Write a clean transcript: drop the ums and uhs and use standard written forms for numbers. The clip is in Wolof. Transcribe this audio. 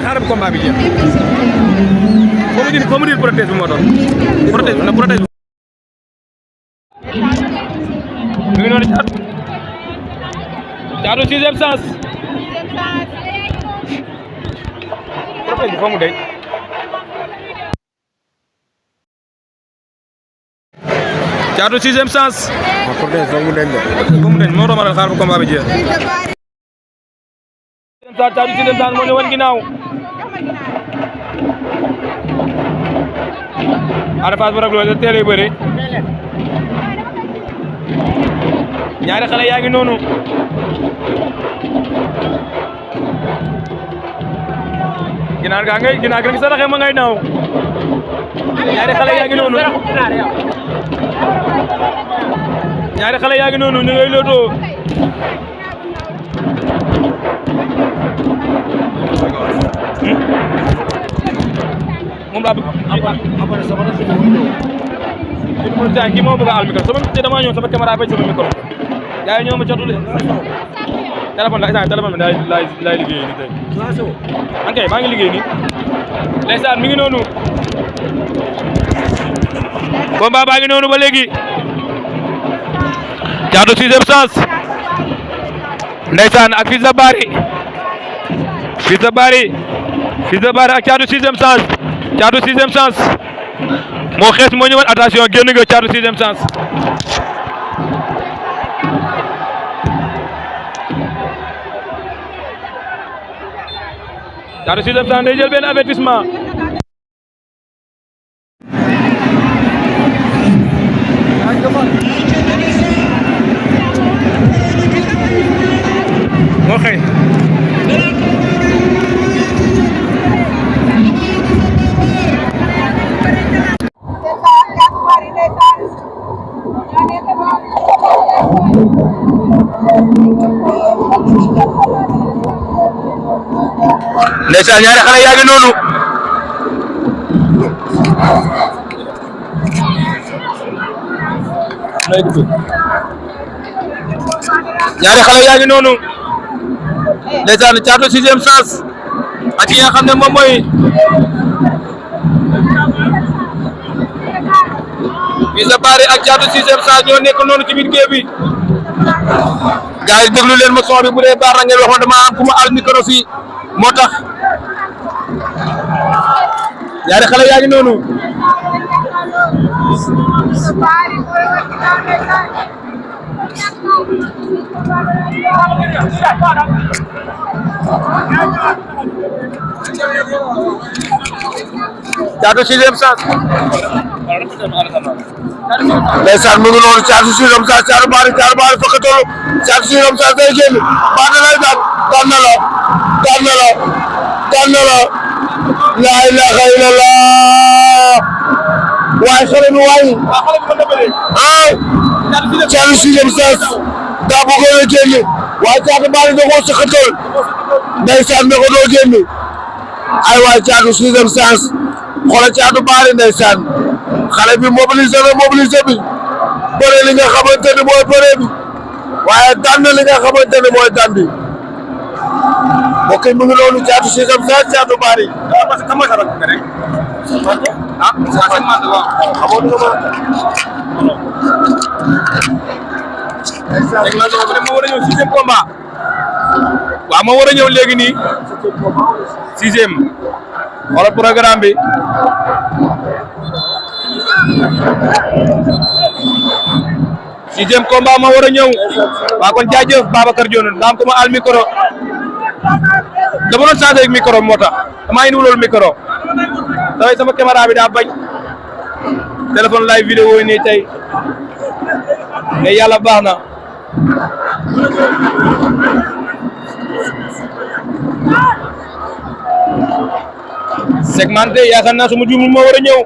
xaaral combat bi jeex foo mu dir protège bi moo doon protège na protège mi ngi noonu Thiatou sixième sens protège bi foo mu denc Thiatou sixième sens protège foo mu denc moo doon xaaral combat bi jeex Thiatou sixième sens moo ñëwoon ginnaaw Ada Fass bu rag loolu teel a bëri ñaari xale yaa ngi noonu ginaar ga ngi saraxe ma ngay naaw ñaari xale yaa ngi noonu ñu ngay lootoo moom laa bëgg kii moo bëgg a al micro sama dama ñëw sama caméra bay sama micro gars yi ñoo ma jotul téléphone bi laay liggéey nii tey ok maa ngi liggéey nii ndeysaan mi ngi noonu combat baa ngi noonu ba léegi Thiatou sixième sens ndeysaan ak Fils de Bary ak Thiatou sixième sens Thiatou sixième sens moo xees moo ñëwoon attention génn nga Thiatou sixième sens Thiatou sixième sens day jël benn avertissement moo xëy ndeysaan ñaari xale yaa ngi noonu ndeysaan Thiatou sixième sens ak ki nga xam ne moom mooy Fils de Bary ak Thiatou sixième sens ñoo nekk noonu ci biir géew bi gars yi déglu leen ma son bi bu dee baax na ngeen waxoon dama am ku ma al micro fii moo tax ñaari xale yaa ngi noonu Thiatou sixième sens ndeysaan mu ngi noonu Thiatou sixième sens Thiatou Bary fakatolu Thiatou sixième sens day génn baax na lay daan na la laa ilaaha illallah waaye xale bi waaye Thiatou sixième sens daa bëggoon a génn waaye Thiatou Bary da koo sëkkatal ndeysaan ne ko doo génn ay waay Thiatou sixième sens xoolal Thiatou Bary ndeysaan xale bi mobilisé bi bëre li nga xamante ne mooy bëre bi waaye daan na li nga xamante ne mooy daan bi mbokk yi mu ngi noonu Thiatou sixième sens Thiatou Bary parce que comment ça va rek ah ma war a ñëw sixième combat waaw ma war a ñëw léegi nii sixième wala programme bi sixième combat ma war a ñëw waaw kon jaajëf Babacar Dione daam ko ma al micro dama doon changé ak micro moo tax damaa indiwuloon micro dafay sama caméra bi daa bañ téléphone live vidéo yi nii tey mais yàlla baax na segmenté yaakaar naa su ma juumul moo war a ñëw